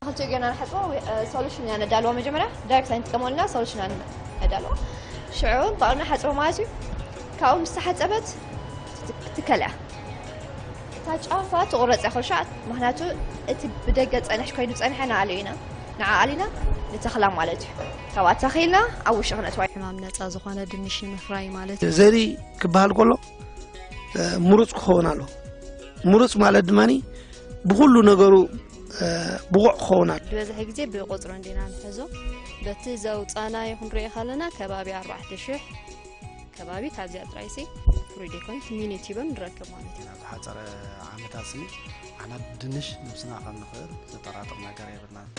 ክልቲኡ ጌርና ንሓፅቦ። ሶሉሽን ኢና ነዳልዎ። መጀመርያ ዳይሬክት ኣይንጥቀመሉና፣ ሶሉሽን ኢና ነዳልዎ። ሽዑ ብኣርና ሓፅቦ ማለት እዩ። ካብኡ ምስ ተሓፀበት ትከልያ፣ እታ ጫፋ ትቑረፅ እያ። ክሻ ምክንያቱ እቲ ብደገ ፀንሕ ኮይኑ ፀንሐ ንኣልዮ ኢና፣ ንዓ ኣሊና ንተኽላ ማለት እዩ። ካብኣ ተኺልና ኣብ ውሽጢ ክነትዋ። ሕማም ነፃ ዝኾነ ድንሽ ንምፍራይ ማለት እዩ። ዘርኢ ክበሃል ከሎ ምሩፅ ክኸውን ኣሎ። ምሩፅ ማለት ድማ ብኩሉ ነገሩ ብቑዕ ክኸውን ኣሎ። ዝበዝሐ ግዜ ብቁፅሪ እንዲና ንሕዞ። በቲ ዘውፃናዮ ክንሪኦ ከለና ከባቢ ኣርባዕተ ሽሕ ከባቢ ካብዚኣ ጥራይሲ ፍሩይ ደይኮነት ሚኒት ሂቦም ንረክብ ማለት እዩ። ኣብ ዝሓፀረ ዓመታት ስኒ ኣሕና ድንሽ ነብስና ከም ንኽእል ዘጠራጥር ነገር የብልናን።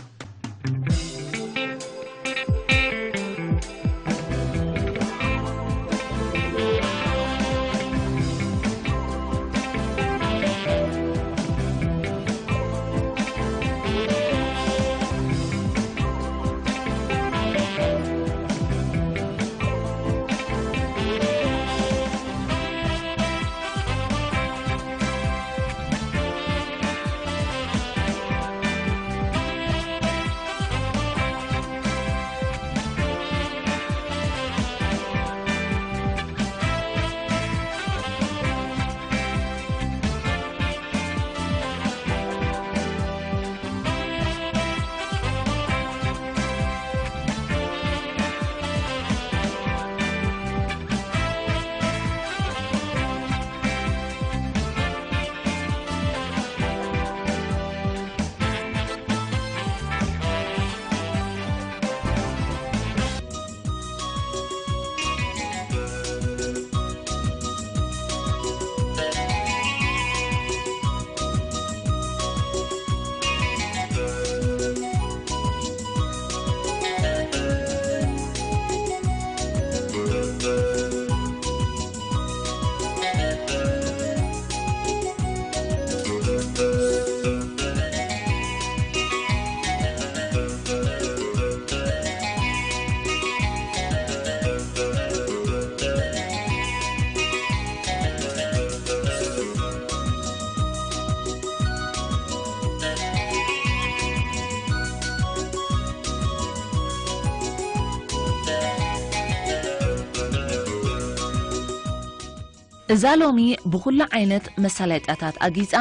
እዛ ሎሚ ብኹሉ ዓይነት መሳለጥያታት ኣጊጻ፣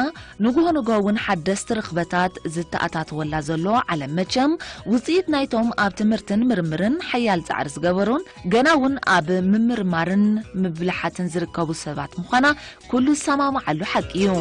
ንግሆ ንግሆ እውን ሓደስቲ ርኽበታት ዝተኣታተወላ ዘሎ ዓለም፣ መቸም ውጽኢት ናይቶም ኣብ ትምህርትን ምርምርን ሓያል ጻዕሪ ዝገበሩን ገና እውን ኣብ ምምርማርን ምብልሓትን ዝርከቡ ሰባት ምዃና ኩሉ ዝሰማማዓሉ ሓቂ እዩ።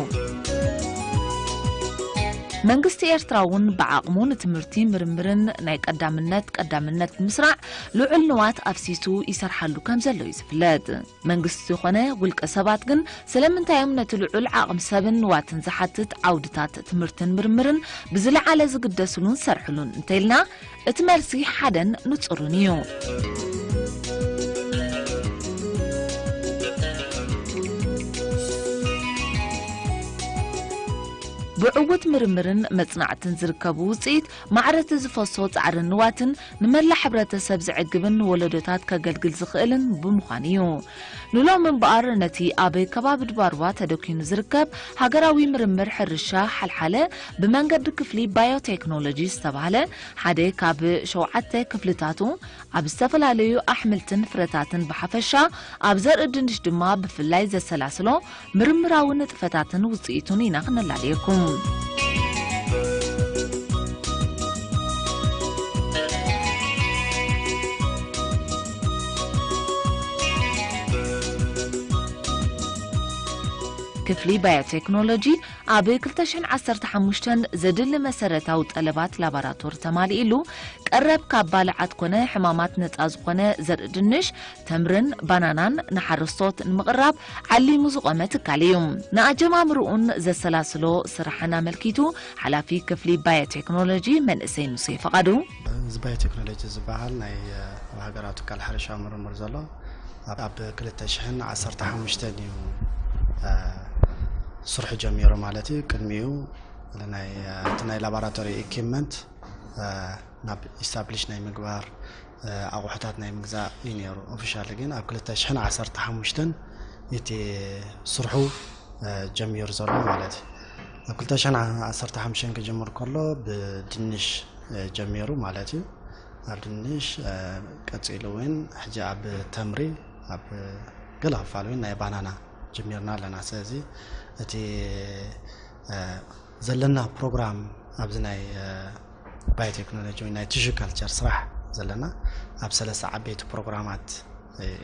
መንግስቲ ኤርትራ እውን ብዓቕሙ ንትምህርቲ ምርምርን ናይ ቀዳምነት ቀዳምነት ብምስራዕ ልዑል ንዋት ኣፍሲሱ ይሰርሓሉ ከም ዘሎ እዩ ዝፍለጥ። መንግስቲ ዝኾነ ውልቀ ሰባት ግን ስለምንታይ እዮም ነቲ ልዑል ዓቕሚ ሰብን ንዋትን ዝሓትት ዓውድታት ትምህርትን ምርምርን ብዝለዓለ ዝግደስሉን ዝሰርሕሉን እንተኢልና፣ እቲ መልሲ ሓደን ንጹርን እዩ። ብዕዉት ምርምርን መጽናዕትን ዝርከቡ ውጽኢት ማዕረ እቲ ዝፈሶ ጻዕርን ንዋትን ንመላእ ሕብረተሰብ ዝዕግብን ንወለዶታት ከገልግል ዝኽእልን ብምዃኑ እዩ። ንሎሚ እምበኣር ነቲ ኣብ ከባቢ ድባርዋ ተደኪኑ ዝርከብ ሃገራዊ ምርምር ሕርሻ ሓልሓለ ብመንገዲ ክፍሊ ባዮቴክኖሎጂ ዝተባህለ ሓደ ካብ ሸውዓተ ክፍልታቱ ኣብ ዝተፈላለዩ ኣሕምልትን ፍረታትን ብሓፈሻ ኣብ ዘርኢ ድንሽ ድማ ብፍላይ ዘሰላስሎ ምርምራዊ ንጥፈታትን ውጽኢቱን ኢና ክነላልየኩም። ክፍሊ ባዮቴክኖሎጂ ኣብ ክልተ ሽሕን ዓሰርተ ሓሙሽተን ዘድሊ መሰረታዊ ጠለባት ላቦራቶሪ ተማሊእሉ ቀረብ ካብ ባልዓት ኮነ ሕማማት ነጻ ዝኾነ ዘርኢ ድንሽ፣ ተምርን ባናናን ንሓረስቶት ንምቕራብ ዓሊሙ ዝቖመ ትካል እዩ። ንኣጀማምርኡን ዘሰላስሎ ስራሕን ኣመልኪቱ ሓላፊ ክፍሊ ባዮቴክኖሎጂ መንእሰይ ሙሴ ፈቓዱ፣ እዚ ባዮቴክኖሎጂ ዝበሃል ናይ ኣብ ሃገራዊ ትካል ሕርሻ ምርምር ዘሎ ኣብ ክልተ ሽሕን ዓሰርተ ሓሙሽተን እዩ ስርሑ ጀሚሩ ማለት እዩ። ቅድሚኡ እቲ ናይ ላቦራቶሪ ኢኩፕመንት ናብ ኢስታብሊሽ ናይ ምግባር ኣቑሑታት ናይ ምግዛእ እዩ ነይሩ። ኦፊሻሊ ግን ኣብ ክልተ ሽሕን ዓሰርተ ሓሙሽተን እቲ ስርሑ ጀሚሩ ዘሎ ማለት እዩ። ኣብ ክልተ ሽሕን ዓሰርተ ሓሙሽተን ክጅምር ከሎ ብድንሽ ጀሚሩ ማለት እዩ። ኣብ ድንሽ ቀፂሉ እውን ሕጂ ኣብ ተምሪ ኣብ ገለ ክፋል እውን ናይ ባናና ጀሚርና ኣለና። ስለዚ እቲ ዘለና ፕሮግራም ኣብዚ ናይ ባዮቴክኖሎጂ ወይ ናይ ቲሹ ካልቸር ስራሕ ዘለና ኣብ ሰለስተ ዓበይቲ ፕሮግራማት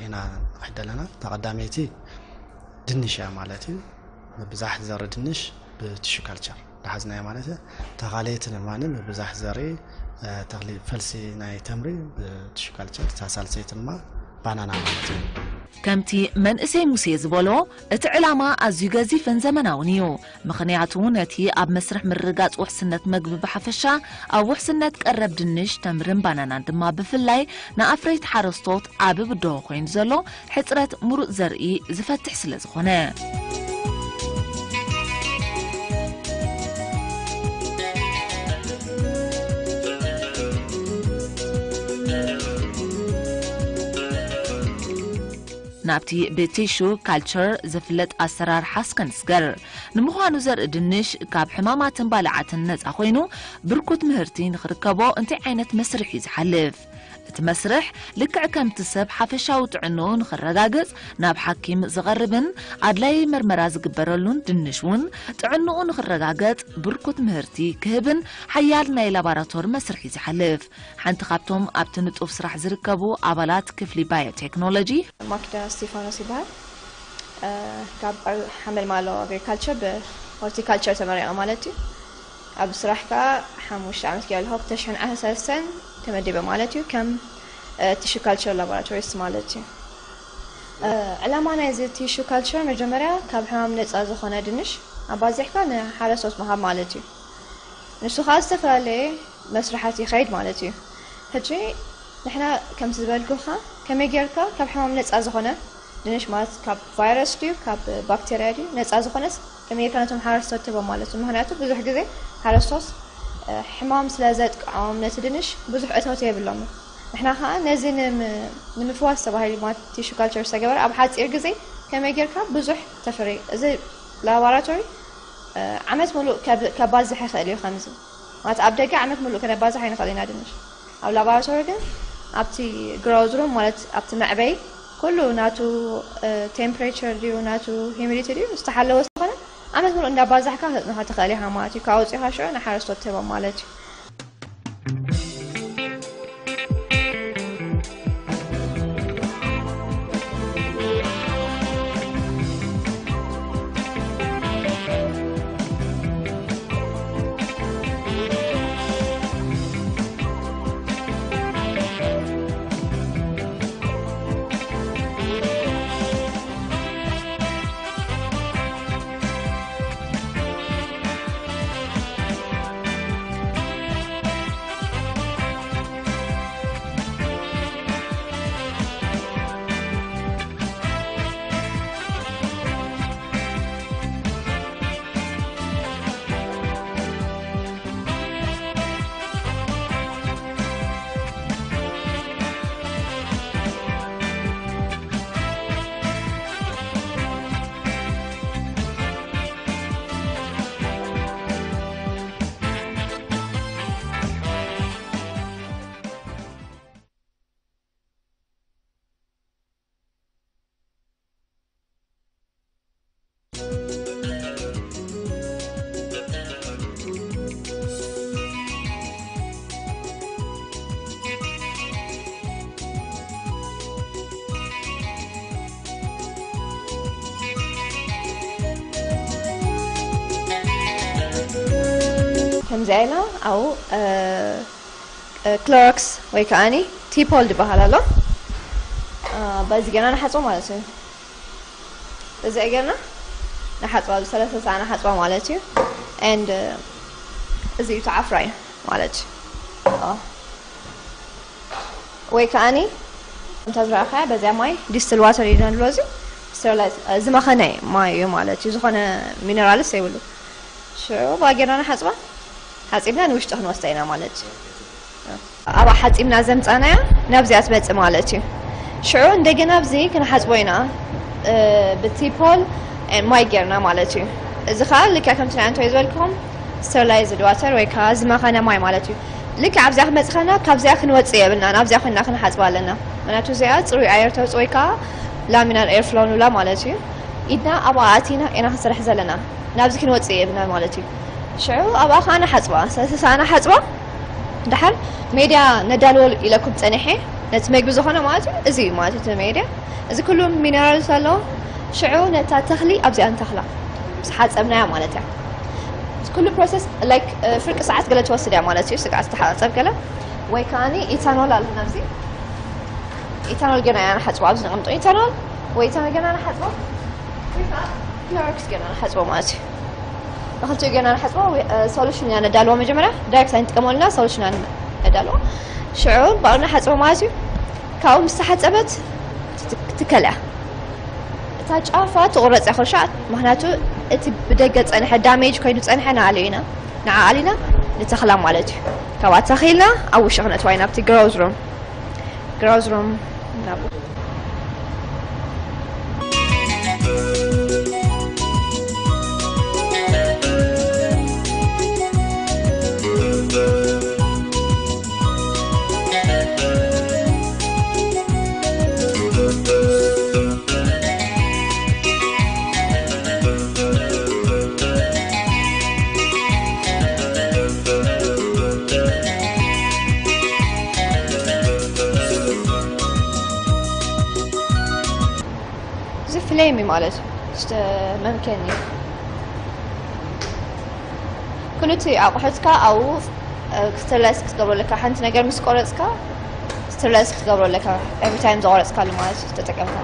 ኢና ንኸይድ ኣለና። እታ ቀዳመይቲ ድንሽ እያ ማለት እዩ። ምብዛሕ ዘርኢ ድንሽ ብቲሹ ካልቸር ዝሓዝናዮ ማለት እዩ። እታ ካልኣይቲ ድማ ምብዛሕ ዘርኢ ተኽሊ ፈልሲ ናይ ተምሪ ብቲሹ ካልቸር፣ እታ ሳልሰይቲ ድማ ባናና ማለት እዩ። ከምቲ መንእሰይ ሙሴ ዝበሎ፣ እቲ ዕላማ ኣዝዩ ገዚፍን ዘመናውን እዩ። ምኽንያቱ ነቲ ኣብ መስርሕ ምርግጋጽ ውሕስነት መግቢ ብሓፈሻ፣ ኣብ ውሕስነት ቀረብ ድንሽ፣ ተምርን ባናናን ድማ ብፍላይ ንኣፍረይቲ ሓረስቶት ዓቢ ብድሆ ኮይኑ ዘሎ ሕጽረት ምሩጽ ዘርኢ ዝፈትሕ ስለ ዝኾነ። ናብቲ ብቲሹ ካልቸር ዝፍለጥ ኣሰራርሓ እስከ ንስገር። ንምዃኑ ዘርኢ ድንሽ ካብ ሕማማትን ባልዓትን ነጻ ኮይኑ ብርኩት ምህርቲ ንኽርከቦ እንታይ ዓይነት መስርሕ እዩ ዝሓልፍ? እቲ መስርሕ ልክዕ ከምቲ ሰብ ሓፈሻዊ ጥዕንኡ ንኽረጋገጽ ናብ ሓኪም ዝቐርብን ኣድላዪ መርመራ ዝግበረሉን ድንሽ እውን ጥዕንኡ ንኽረጋገጽ ብርኩት ምህርቲ ክህብን ሓያል ናይ ላባራቶሪ መስርሕ እዩ ዝሓልፍ። ሓንቲ ካብቶም ኣብቲ ንጡፍ ስራሕ ዝርከቡ ኣባላት ክፍሊ ባዮቴክኖሎጂ። ማክዳ ስቴፋኖስ ይበሃል። ካብ ሓመልማሎ ኣግሪካልቸር ብሆርቲካልቸር ተመሪቐ ማለት እዩ። ኣብ ስራሕ ከዓ ሓሙሽተ ዓመት ገይረ ኣለኹ። ክልተ ሽሕን ዓሰርተ ሰለስተን ተመዲበ ማለት እዩ፣ ከም ቲሹ ካልቸር ላቦራቶሪስት ማለት እዩ። ዕላማ ናይዚ ቲሹ ካልቸር መጀመርያ ካብ ሕማም ነፃ ዝኾነ ድንሽ ኣባዚሕካ ንሓረስቶት ምሃብ ማለት እዩ። ንሱ ከዓ ዝተፈላለየ መስርሓት ይኸይድ ማለት እዩ። ሕጂ ንሕና ከምቲ ዝበልኩኻ ከመይ ጌርካ ካብ ሕማም ነፃ ዝኾነ ድንሽ ማለት ካብ ቫይረስ ድዩ ካብ ባክቴርያ ድዩ ነፃ ዝኾነስ ከመይ ጌርካ ነቶም ሓረስቶት ትህቦም ማለት እዩ። ምኽንያቱ ብዙሕ ግዜ ሓረስቶት ሕማም ስለ ዘጥቅዖም ነቲ ድንሽ ብዙሕ እቶት የብሎምን። ንሕና ከዓ ነዚ ንምፍዋስ ተባሂሉ ማለት ቲሹ ካልቸር ዝተገበረ ኣብ ሓፂር ግዜ ከመይ ጌርካ ብዙሕ ተፍሪ። እዚ ላቦራቶሪ ዓመት ሙሉእ ከባዝሕ ይኽእል እዩ። ከምዚ ማለት ኣብ ደገ ዓመት ሙሉእ ከነባዝሕ ኣይንኽእል ኢና ድንሽ። ኣብ ላቦራቶሪ ግን ኣብቲ ግሮዝ ሩም ማለት ኣብቲ መዕበይ ኩሉ ናቱ ቴምፕሬቸር ድዩ ናቱ ሂሚዲቲ ድዩ ዝተሓለወ ዝኾነ ዓመት ሙሉእ እንዳባዛሕካ ክትጽንሖ ትኽእል ኢኻ ማለት እዩ። ካብ ኣውፂኻ ሽዑ ንሓረስቶት ትህቦም ማለት እዩ። ከምዚኣ ኢልና ኣብኡ ክሎሮክስ ወይ ከዓኒ ቲፖል ዝበሃል ኣሎ። በዚ ገና ንሓፅቦ ማለት እዩ። እዚ ገና ንሓፅባ፣ ሰለስተ ሰዓ ንሓፅባ ማለት እዩ። And እዚ እዩ ተዓፍራ እዩ ማለት እዩ። ወይ ከዓኒ እንተ ዝረኣኻያ በዚኣ ማይ ዲስትል ዋተር እዩ ንብሎ። እዚ ስተርላይዝ ዝመኸነ ማይ እዩ ማለት እዩ። ዝኾነ ሚነራልስ የብሉ። ሽዑ ብኣ ጌርና ንሓፅባ። ሓፂብና ንውሽጢ ክንወስዳ ኢና ማለት እዩ። ኣብኣ ሓፂብና ዘምፃናያ ናብዚኣ ትመፅእ ማለት እዩ። ሽዑ እንደገና ኣብዚ ክንሓፅቦ ኢና ብቲፖል ማይ ጌርና ማለት እዩ። እዚ ከዓ ልክዕ ከምቲ ናይ ኣንቶይ ዝበልክኹም ስተርላይዝድ ዋተር ወይ ከዓ ዝመኸነ ማይ ማለት እዩ። ልክዕ ኣብዚኣ ክመፅእ ከለና ካብዚኣ ክንወፅእ የብልና፣ ናብዚኣ ኮይና ክንሓፅባ ኣለና። ምክንያቱ እዚኣ ፅሩይ ኣየር ተውፅእ ወይ ከዓ ላሚናር ኤር ፍሎ ንብላ ማለት እዩ። ኢድና ኣብኣ ኣቲና ኢና ክንሰርሕ ዘለና፣ ናብዚ ክንወፅእ የብልና ማለት እዩ። ሽዑ ኣብኣ ከዓ ንሓፅባ፣ ሰለስተ ሰዓ ንሓፅባ። ድሓር ሜድያ ነዳልወሉ ኢለኩም ፀኒሐ፣ ነቲ መግቢ ዝኾነ ማለት እዩ። እዚ እዩ ማለት እዩ እቲ ሜድያ። እዚ ኩሉ ሚነራልስ ኣለዎ። ሽዑ ነታ ተኽሊ ኣብዚኣ ንተኽላ ምስ ሓፀብናያ ማለት እያ። ኩሉ ፕሮሰስ ላይክ ፍርቂ ሰዓት ገለ ትወስድ እያ ማለት እዩ። ስጋዕ ዝተሓፀብ ገለ ወይ ከዓኒ ኢታኖል ኣሎ ናብዚ። ኢታኖል ገና እያ ንሓፅቦ ኣብዚ ነቐምጦ ኢታኖል ወይ ኢታኖል ገና ንሓፅቦ ወይ ከዓ ክሎሮክስ ገና ንሓፅቦ ማለት እዩ። ንክልቲኡ ገና ንሓፅቦ ሶሉሽን ኢና ነዳልዎ መጀመርያ። ዳይሬክት ኣይንጥቀመሉና ሶሉሽን ኢና ነዳልዎ። ሽዑ ባዕልና ሓፅቦ ማለት እዩ። ካብኡ ምስ ተሓፀበት ትትከል እያ። እታ ጫፋ ትቑረፅ እያ ክልሻዕ፣ ምክንያቱ እቲ ብደገ ፀንሐ ዳሜጅ ኮይኑ ፀንሐ ንኣልዮ ኢና ንዓኣል ኢና ንተኽላ ማለት እዩ። ካብኣ ተኺልና ኣብ ውሽጢ ክነእትዋ ኢና ኣብቲ ግሮዝ ሩም። ግሮዝ ሩም ናብ እዚ ፍሌም እዩ ማለት እዩ። ዝተ-፣ መምከኒ። ኩሉ እቲ ኣቑሑትካ ኣብኡ፣ እ፣ ስተርላይዝ ክትገብሮ ኣለካ። ሓንቲ ነገር ምስ ቆረጽካ ስተርላይዝ ክትገብሮ ኣለካ። ኤቭሪ ታይም ዘቆረጽካሉ ማለት እዩ፣ ዝተጠቀምካ።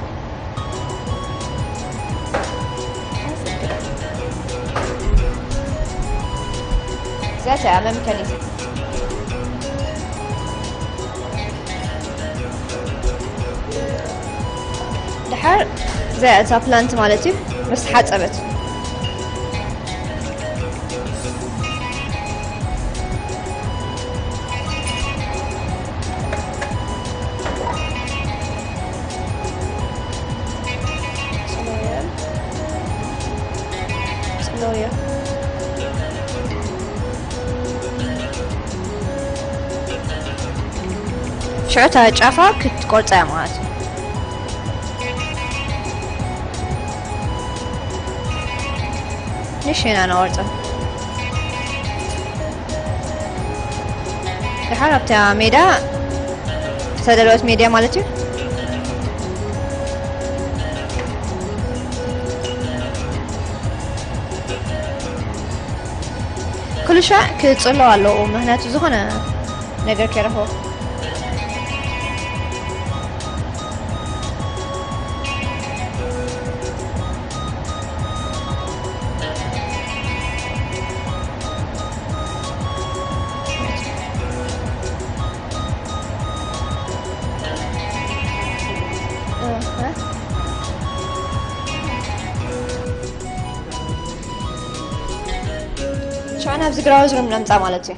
እዚኣ እያ መምከኒት። ድሓር እዚኣ እታ ፕላንት ማለት እዩ ምስ ሓጸበት። ሽዑ እታ ጫፋ ክትቆርጻ እያ ማለት እዩ። ንእሽተይ ኢና ነቆርጻ። ድሓር ኣብታ ሜዳ ዝተደለወት ሜድያ ማለት እዩ። ኩሉ ሻዕ ክጽሎ ኣለዎ፣ ምኽንያቱ ዝኾነ ነገር ከይረኽቦ። ሽዑ ናብዚ ግራውዝ ሩም ነምጻ ማለት እዩ።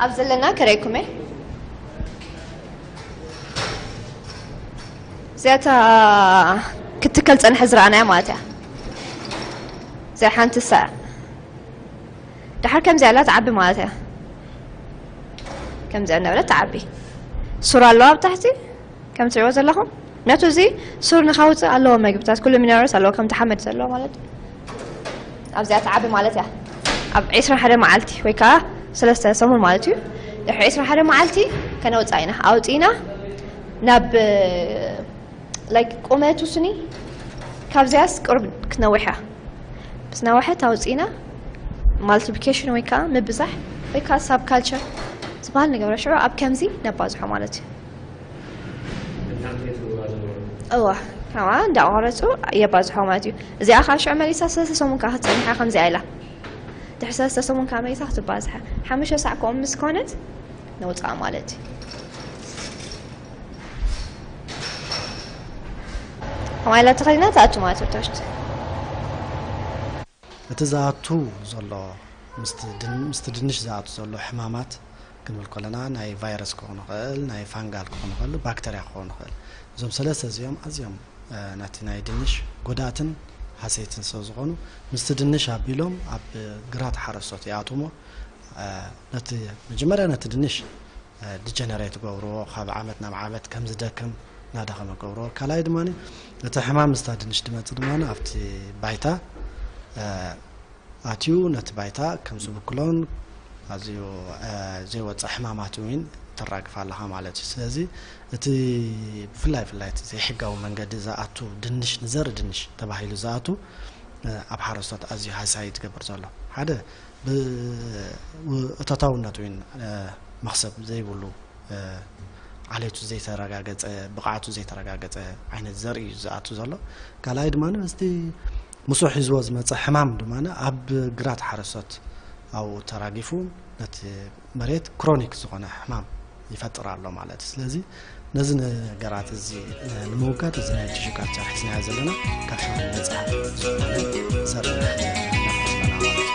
ኣብ ዘለና ከረይኩመ። እዚኣታ ክትከል ጸንሐ ዝረኣናያ ማለት እያ። እዚኣ ሓንቲ ሳዕ። ድሓር ከምዚኣ ኢላ ትዓቢ ማለት እያ። ከምዚኣ እናበለት ትዓቢ። ሱር ኣለዋ ኣብ ታሕቲ፣ ከም ትሪእዎ ዘለኹም። ነቱ እዚ ሱር ንኻውፅእ ኣለዎ መግብታት፣ ኩሉ ሚነራልስ ኣለዎ፣ ከምቲ ሓመድ ዘለዎ ማለት እዩ። ኣብዚኣ ትዓቢ ማለት እያ። ኣብ ዒስራን ሓደ መዓልቲ ወይ ከዓ ሰለስተ ሰሙን ማለት እዩ። ድሕሪ ዒስራን ሓደ መዓልቲ ከነውፅኣ ኢና። ኣውፂእና ናብ፣ ላይክ፣ ቁመቱ ስኒ ካብዚያስ ቅሩብ ክትነውሕ እያ። ምስ ነውሐት ኣውፂእና ማልቲፕሊኬሽን ወይ ከዓ ምብዛሕ ወይ ከዓ ሳብ ካልቸር ዝበሃል ንገብረ ሽዑ ኣብ ከምዚ ነባዝሖ ማለት እዩ። እዋ ከምኣ እንዳቋረፁ የባዝሖ ማለት እዩ። እዚኣ ከዓ ሽዑ መሊሳ ሰለስተ ሰሙን ከዓ ክትፀንሓ ከምዚኣ ኢላ ድሕሪ ሰለስተ ሰሙን ከዓ መሊሳ ክትባዝሓ ሓሙሽተ ሳዕ ከምኡ ምስ ኮነት ነውፅኣ ማለት እዩ። ከምኣ ኢላ ተኸዲና ትኣቱ ማለት እዩ። ተሽት እቲ ዝኣቱ ዘሎ ምስቲ ድን- ምስቲ ድንሽ ዝኣቱ ዘሎ ሕማማት ክንብል ከለና ናይ ቫይረስ ክኸውን ይኽእል፣ ናይ ፋንጋል ክኸውን ይኽእል፣ ባክተርያ ክኸውን ይኽእል። እዞም ሰለስተ እዚኦም ኣዝዮም እ፣ ነቲ ናይ ድንሽ ጎዳእትን ሃሰይትን ስለ ዝኾኑ ምስቲ ድንሽ ኣቢሎም ኣብ ግራት ሓረስቶት ይኣትውሞ እ፣ ነቲ መጀመርያ ነቲ ድንሽ ዲጀነሬት ገብርዎ ካብ ዓመት ናብ ዓመት ከም ዝደክም እናደኸመ ገብርዎ ካልኣይ ድማ እቲ ሕማም ምስታ ድንሽ ድመፅእ ድማ ኣብቲ ባይታ ኣትዩ ነቲ ባይታ ከም ዝብክሎን ኣዝዩ ዘይወፅእ ሕማማት እውን ተራግፍ ኣለኻ ማለት እዩ። ስለዚ እቲ ብፍላይ ብፍላይ እቲ ዘይሕጋዊ መንገዲ ዝኣቱ ድንሽ ንዘርኢ ድንሽ ተባሂሉ ዝኣቱ ኣብ ሓረስቶት ኣዝዩ ሃሳዪ ትገብር ዘሎ ሓደ ብእቶታውነት እውን መኽሰብ ዘይብሉ ዓሌቱ ዘይተረጋገፀ ብቕዓቱ ዘይተረጋገፀ ዓይነት ዘርኢ እዩ ዝኣቱ ዘሎ። ካልኣይ ድማ ምስቲ ምስኡ ሒዝዎ ዝመፀ ሕማም ድማ ኣብ ግራት ሓረስቶት ኣብኡ ተራጊፉ ነቲ መሬት ክሮኒክ ዝኾነ ሕማም ይፈጥር ኣሎ ማለት እዩ። ስለዚ ነዚ ነገራት እዚ ንምውጋድ እዚ ናይ ቲሹ ካልቸር ሒዝናዮ ዘለና ካብ ሕማም ነፃ ዝኾነ ዘርኢ ንሕዘ ንሕዘና ማለት እዩ።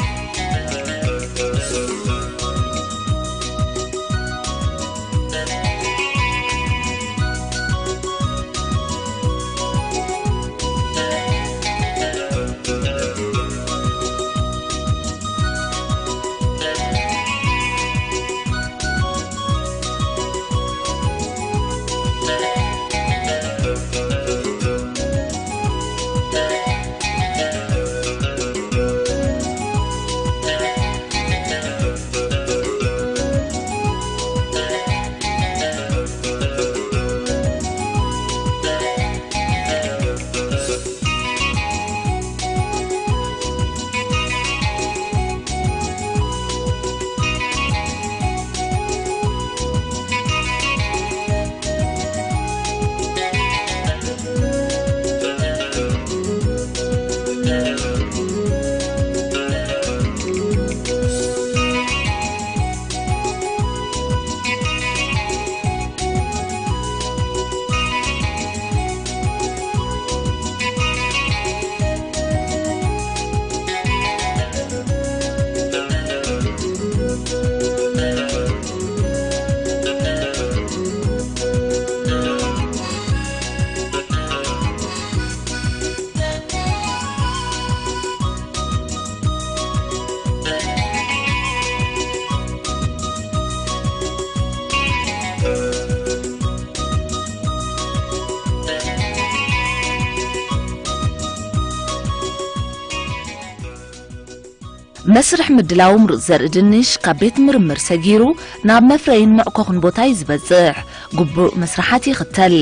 መስርሕ ምድላው ምሩፅ ዘርኢ ድንሽ ካብ ቤት ምርምር ሰጊሩ ናብ መፍረይን መዕኮኽን ቦታ እዩ ዝበፅሕ። ግቡእ መስርሓት ይኽተል።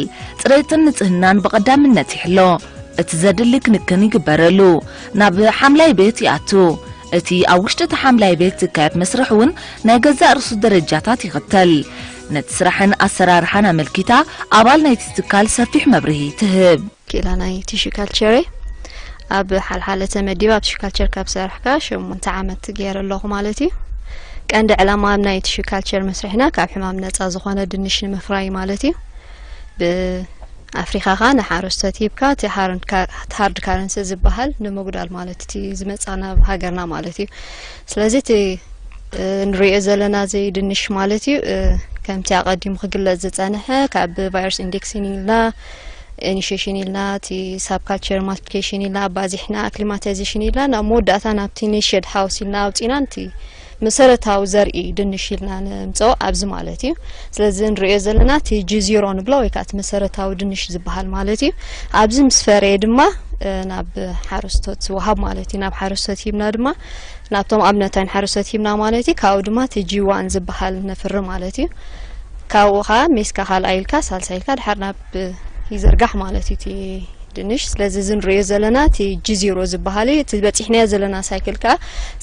ፅሬትን ንፅህናን ብቐዳምነት ይሕሎ። እቲ ዘድሊ ክንክን ይግበረሉ። ናብ ሓምላይ ቤት ይኣቱ። እቲ ኣብ ውሽጢ እቲ ሓምላይ ቤት ዝካየድ መስርሕ እውን ናይ ገዛእ ርእሱ ደረጃታት ይኽተል። ነቲ ስራሕን ኣሰራርሓን ኣመልኪታ ኣባል ናይቲ ትካል ሰፊሕ መብርሂ ትህብ። ክኢላ ናይ ቲሹ ካልቸር እየ። ኣብ ሓልሓለ ተመዲበ ኣብ ቲሹ ካልቸር ካብ ዝሰርሕካ ሸሞንተ ዓመት ገይረ ኣለኹ ማለት እዩ። ቀንዲ ዕላማ ኣብ ናይ ቲሹ ካልቸር መስርሕና ካብ ሕማም ነፃ ዝኾነ ድንሽ ንምፍራይ ማለት እዩ። ብኣፍሪኻ ኸኣ ንሓረስቶት ሂብካ እቲ ሃርድ ካረንሲ ዝበሃል ንምጉዳል ማለት እቲ ዝመፃ ናብ ሃገርና ማለት እዩ። ስለዚ እቲ ንሪኦ ዘለና እዚ ድንሽ ማለት እዩ ከምቲ ኣቐዲሙ ክግለፅ ዝፀንሐ ካብ ቫይረስ ኢንዴክሲን ኢልና ኢኒሽሽን ኢልና እቲ ሳብ ካልቸር ማልቲፕሊኬሽን ኢልና ኣባዚሕና ኣክሊማታይዜሽን ኢልና ናብ መወዳእታ ናብቲ ኔሽድ ሃውስ ኢልና ኣውፂና ንቲ መሰረታዊ ዘርኢ ድንሽ ኢልና ንምፅኦ ኣብዚ ማለት እዩ። ስለዚ ንሪኦ ዘለና እቲ ጂ ዚሮ ንብሎ ወይ ከዓ እቲ መሰረታዊ ድንሽ ዝበሃል ማለት እዩ። ኣብዚ ምስ ፈረየ ድማ ናብ ሓረስቶት ዝወሃብ ማለት እዩ። ናብ ሓረስቶት ሂብና ድማ ናብቶም ኣብነታይን ሓረስቶት ሂብና ማለት እዩ። ካብኡ ድማ እቲ ጂ ዋን ዝበሃል ነፍሪ ማለት እዩ። ካብኡ ከዓ ሜስካ ካልኣይ ኢልካ ሳልሳይ ኢልካ ድሓር ናብ ይዝርጋሕ ማለት እዩ እቲ ድንሽ። ስለዚ እዚ ንሪኦ ዘለና እቲ ጂ ዜሮ ዝበሃል እዩ። እቲ በፂሕናዮ ዘለና ሳይክል ከዓ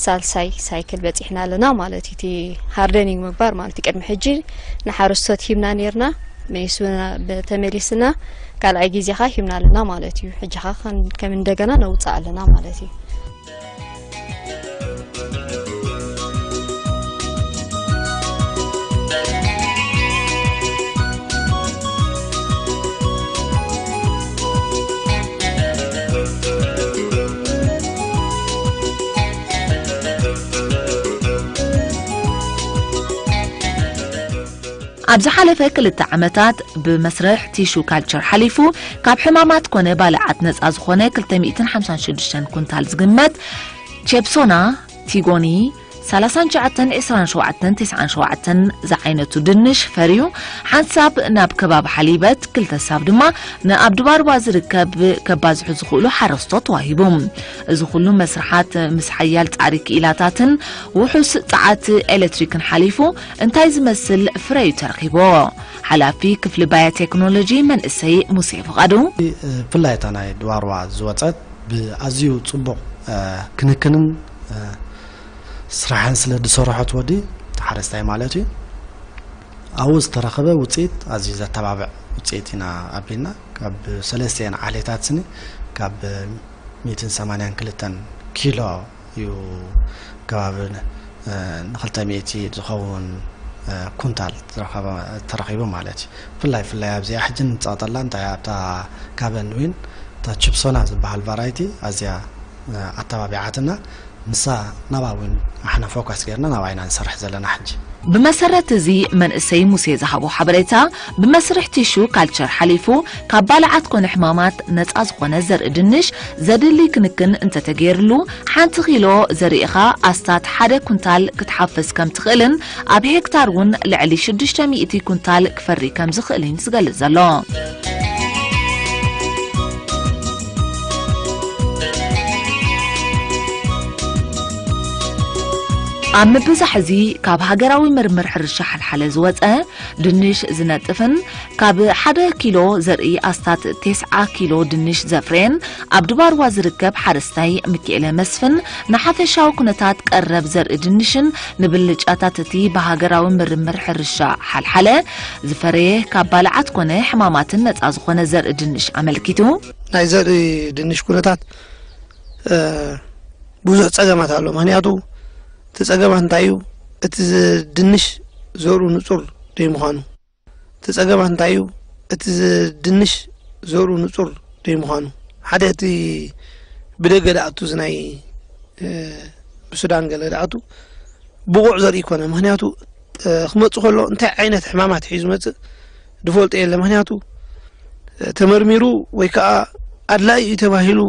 ሳልሳይ ሳይክል በፂሕና ኣለና ማለት እዩ። እቲ ሃርደኒንግ ምግባር ማለት እዩ። ቅድሚ ሕጂ ንሓረስቶት ሂብና ነይርና፣ መሊሱና፣ ተመሊስና ካልኣይ ግዜ ከዓ ሂብና ኣለና ማለት እዩ። ሕጂ ከዓ ከም፣ ከም እንደገና ነውፅእ ኣለና ማለት እዩ። ኣብ ዝሓለፈ ክልተ ዓመታት ብመስርሕ ቲሹ ካልቸር ሓሊፉ ካብ ሕማማት ኮነ ባልዓት ነጻ ዝኾነ ክልተ ሚእትን ሓምሳን ሽዱሽተን ኩንታል ዝግመት ቼፕሶና፣ ቲጎኒ፣ ሰላሳን ትሽዓተን፣ ዕስራን ሸውዓተን፣ ተስዓን ሸውዓተን ዝዓይነቱ ድንሽ ፈርዩ ሓንሳብ ናብ ከባቢ ሓሊበት፣ ክልተ ሳብ ድማ ንኣብ ድባርባ ዝርከብ ከባዝሑ ዝኽእሉ ሓረስቶት ተዋሂቡ። እዚ ኩሉ መስርሓት ምስ ሓያል ጻዕሪ ክኢላታትን ውሑስ ጸዓት ኤሌክትሪክን ሓሊፉ እንታይ ዝመስል ፍረ እዩ ተረኺብዎ? ሓላፊ ክፍሊ ባዮ ቴክኖሎጂ መንእሰይ ሙሴ ፍቓዱ። ብፍላይ እታ ናይ ድባርባ ዝወጸት ብኣዝዩ ጽቡቕ፣ እ፣ ክንክንን፣ እ፣ ስራሕን ስለ ዝሰርሖት ወዲ ሓረስታይ ማለት እዩ። ኣብኡ ዝተረኸበ ውፅኢት ኣዝዩ ዘተባብዕ ውፅኢት ኢና ኣቢልና። ካብ ሰለስቲኤን ዓሌታት ስኒ ካብ ሚእትን ሰማንያን ክልተን ኪሎ እዩ ከባቢ ን-፣ እ፣ ንክልተ ሚእቲ ዝኸውን፣ እ፣ ኩንታል ዝረኸበ፣ ተረኺቡ ማለት እዩ። ብፍላይ፣ ብፍላይ ኣብዚኣ ሕጂ ንፀቕጠላ እንታይ ኣብታ ካበን ዊን እታ ችፕሶና ዝበሃል ቫራይቲ ኣዝያ፣ እ፣ ኣተባቢዓትና። ንሳ ናብኣ እውን ኣሕና ፎካስ ጌርና ናብኣ ኢና ንሰርሕ ዘለና ሕጂ። ብመሰረት እዚ መንእሰይ ሙሴ ዝሃቦ ሓበሬታ፣ ብመስርሕ ቲሹ ካልቸር ሓሊፉ ካብ ባልዓት ኮነ ሕማማት ነጻ ዝኾነ ዘርኢ ድንሽ ዘድሊ ክንክን እንተተገይርሉ፣ ሓንቲ ኪሎ ዘሪእኻ ኣስታት ሓደ ኩንታል ክትሓፍስ ከም ትኽእልን ኣብ ሄክታር እውን ልዕሊ ሽዱሽተ ሚእቲ ኩንታል ክፈሪ ከም ዝኽእልን ዝገልጽ ዘሎ። ኣብ ምብዛሕ እዚ ካብ ሃገራዊ ምርምር ሕርሻ ሓልሓለ ዝወጸ ድንሽ ዝነጥፍን ካብ ሓደ ኪሎ ዘርኢ ኣስታት ቴስዓ ኪሎ ድንሽ ዘፍረየን ኣብ ድባርዋ ዝርከብ ሓረስታይ ሚኪኤለ መስፍን ንሓፈሻዊ ኩነታት ቀረብ ዘርኢ ድንሽን ንብልጫታት እቲ ብሃገራዊ ምርምር ሕርሻ ሓልሓለ ዝፈረየ ካብ ባልዓት ኮነ ሕማማትን ነጻ ዝኾነ ዘርኢ ድንሽ ኣመልኪቱ። ናይ ዘርኢ ድንሽ ኩነታት፣ እ፣ ብዙሕ ጸገማት ኣሎ። ምኽንያቱ እቲ ጸገማት እንታይ እዩ? እቲ ዝ-፣ ድንሽ ዘርኡ ንጹር ዘይምዃኑ። እቲ ጸገማት እንታይ እዩ? እቲ ዝ-፣ ድንሽ ዘርኡ ንጹር ዘይምዃኑ። ሓደ እቲ ብደገ ደኣቱ እዚ ናይ፣ እ፣ ብሱዳን ገለ ደኣቱ ብቑዕ ዘርኢ ይኮነ። ምኽንያቱ፣ እ፣ ክመጽእ ከሎ እንታይ ዓይነት ሕማማት ሒዙ መጽእ ዝፈልጦ የለ። ምኽንያቱ፣ እ፣ ተመርሚሩ ወይ ከኣ ኣድላዪ እዩ ተባሂሉ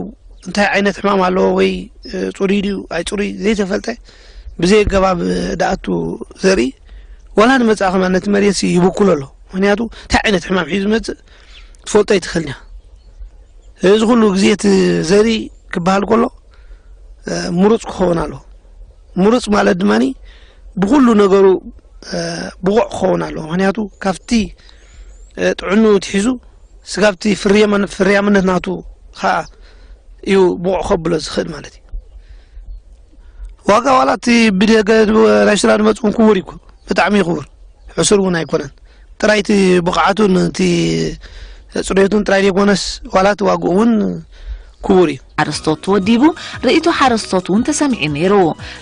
እንታይ ዓይነት ሕማም ኣለዎ ወይ፣ እ፣ ጽሩይ ድዩ ኣይጽሩይ ዘይተፈልጠ ብዘይ ኣገባብ ደኣቱ ዘርኢ ዋላ ንመጻኢ ከማን ነቲ መሬት ሲ ይብኩሎ ኣሎ። ምኽንያቱ እንታይ ዓይነት ሕማም ሒዙ መጽእ ትፈልጦ ኣይትኽእልን እያ። እዚ ኩሉ ግዜ እቲ ዘርኢ ክበሃል ከሎ፣ እ፣ ምሩጽ ክኸውን ኣለዎ። ምሩጽ ማለት ድማኒ ብኹሉ ነገሩ፣ እ፣ ብቑዕ ክኸውን ኣለዎ። ምኽንያቱ ካብቲ፣ እ፣ ጥዕንኡ ትሒዙ ስጋብ እቲ ፍርያመን-፣ ፍርያምነት ናቱ ኸኣ እዩ ብቑዕ ከብሎ ዝኽእል ማለት እዩ። ዋጋ ዋላ እቲ ብደገ ናይ ሱዳን ዝመጽእ እውን ክቡር እዩ እኮ። ብጣዕሚ እዩ ክቡር። ሕሱር እውን ኣይኮነን። ጥራይ እቲ ብቕዓቱን እቲ ጽሬቱን ጥራይ ዘይኮነስ ዋላ እቲ ዋግኡ እውን ክቡር እዩ። ሓረስቶት ተወዲቡ፣ ርእይቶ ሓረስቶት እውን ተሰሚዑ ነይሩ።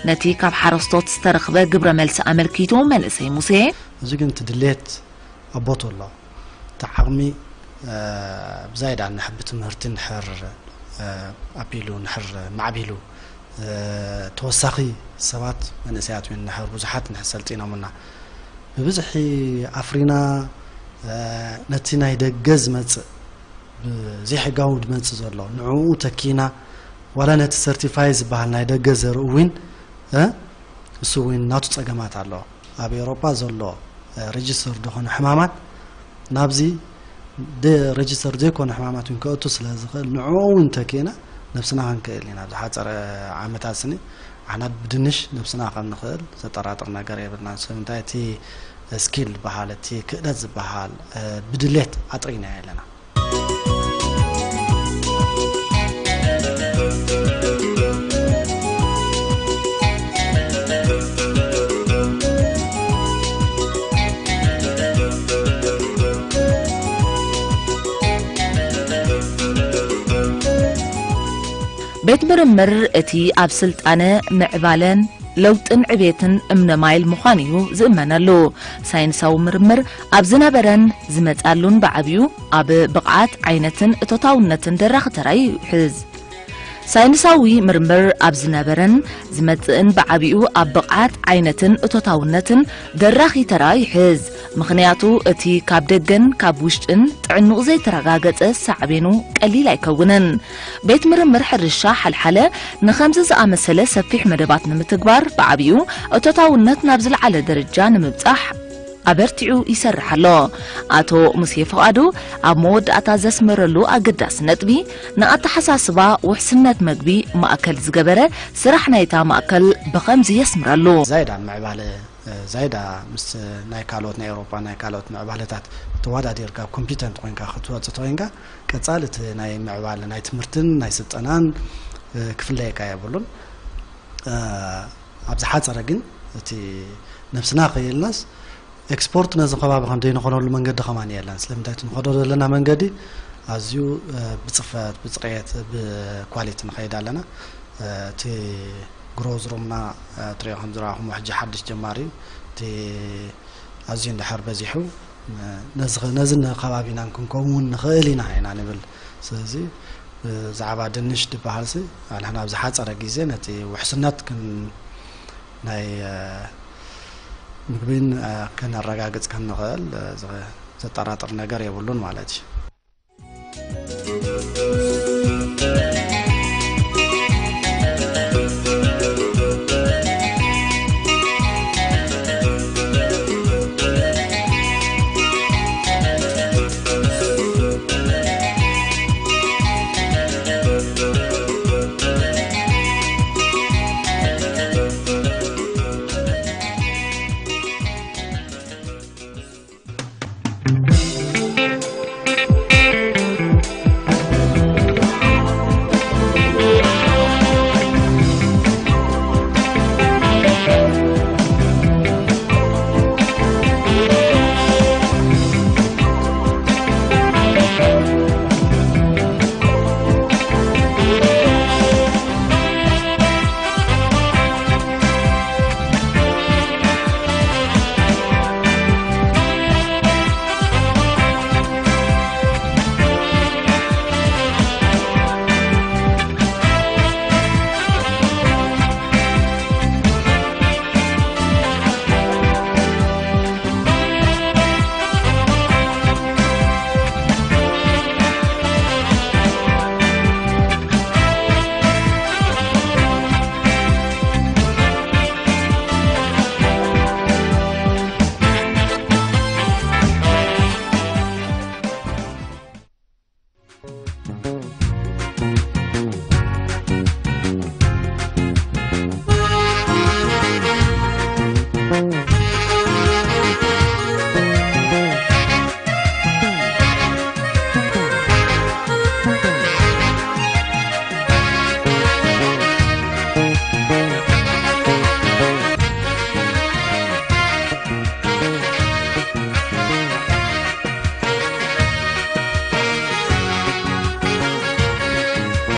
ነቲ ካብ ሓረስቶት ዝተረኽበ ግብረ መልሲ ኣመልኪቱ መንእሰይ ሙሴ። እዚ ግን እቲ ድሌት ኣብ ቦትኡ ኣሎ። እቲ ዓቕሚ፣ እ፣ ብዛይዳ እንሕ-፣ ብትምህርቲ እንድሕር፣ እ፣ ኣቢሉ፣ እንድሕር ማዕቢሉ፣ እ፣ ተወሳኺ ሰባት፣ መንእሰያት እውን እንድሕር ብዙሓት እንድሕር ሰልጢኖምና፣ ብብዝሒ ኣፍሪና፣ እ፣ ነቲ ናይ ደገ ዝመጽእ፣ ብዘይሕጋዊ ዝመጽእ ዘሎ፣ ንዕኡ ተኪና፣ ዋላ ነቲ ሰርቲፋይ ዝበሃል ናይ ደገ ዘርኢ እውን፣ እ፣ እሱ እውን ናቱ ጸገማት ኣለዎ። ኣብ ኤውሮጳ ዘሎ፣ እ፣ ሬጅስተር ዝኾነ ሕማማት ናብዚ ደ-፣ ሬጅስተር ዘይኮነ ሕማማት እውን ከእቱ ስለ ዝኽእል፣ ንዕኡ እውን ተኪእና ነብስና ክንክእል ኢና። ኣብ ዝሓጸረ ዓመታት ስኒ ኣሕና ብድንሽ ነብስና ከም ንኽእል ዘጠራጥር ነገር የብልናን። ስለምንታይ እቲ ስኪል ዝበሃል፣ እቲ ክእለት ዝበሃል፣ እ፣ ብድሌት ኣጥሪናዮ ኣለና። እቲ ምርምር እቲ ኣብ ስልጣነ፣ ምዕባለን ለውጥን ዕቤትን እምነ ማይል ምዃን እዩ ዝእመነሉ። ሳይንሳዊ ምርምር ኣብ ዝነበረን ዝመጻሉን ብዓቢኡ ኣብ ብቕዓት፣ ዓይነትን እቶታውነትን ደራኺ ተራ ይሕዝ። ሳይንሳዊ ምርምር ኣብ ዝነበረን ዝመጽእን ብዓቢኡ ኣብ ብቕዓት፣ ዓይነትን እቶታውነትን ደራኺ ተራ ይሕዝ። ምኽንያቱ እቲ ካብ ደገን ካብ ውሽጥን ጥዕንኡ ዘይተረጋገጸ ሳዕቤኑ ቀሊል ኣይከውንን። ቤት ምርምር ሕርሻ ሓልሓለ ንኸምዚ ዝኣመሰለ ሰፊሕ መደባት ንምትግባር ብዓቢኡ እቶታውነት ናብ ዝለዓለ ደረጃ ንምብጻሕ ኣበርቲዑ ይሰርሕ ኣሎ። ኣቶ ሙሴ ፍቓዱ ኣብ መወዳእታ ዘስመረሉ ኣገዳሲ ነጥቢ፣ ንኣተሓሳስባ ውሕስነት መግቢ ማእከል ዝገበረ ስራሕ ናይታ ማእከል ብኸምዚ የስምረሉ። ዛይዳ ምዕባለ፣ ዛይዳ ምስ ናይ ካልኦት ናይ ኤውሮጳ ናይ ካልኦት ምዕባለታት ተወዳዲርካ ኮምፒተንት ኮይንካ ክትወጽእ ተኮይንካ ቀጻሊ እቲ ናይ ምዕባለ ናይ ትምህርትን ናይ ስልጠናን ክፍለየካ የብሉን። ኣብ ዝሓጸረ ግን እቲ ነብስና ከየልናስ ኤክስፖርት ነዚ ከባቢ ከም ዘይንኾነሉ መንገዲ ከማን የለን። ስለምንታይ እቲ ንኸዶ ዘለና መንገዲ ኣዝዩ ብጽፈት ብጽሬት ብኳሊቲ ንኸይድ ኣለና። እቲ ግሮዝ ሩምና ትሪኦ ከም ዝረኣኹም ሕጂ ሓድሽ ጀማሪ እዩ። እቲ ኣዝዩ እንድሕር በዚሑ ነዚ ነዚ ንከባቢና ክንከውን ንኽእል ኢና ኢና ንብል። ስለዚ ብዛዕባ ድንሽ ድበሃል ሲ ኣንሕና ኣብ ዝሓፀረ ግዜ ነቲ ውሕስነት ክን ናይ ምግቢን ክነረጋግፅ ከም ንኽእል ዘጠራጥር ነገር የብሉን ማለት እዩ።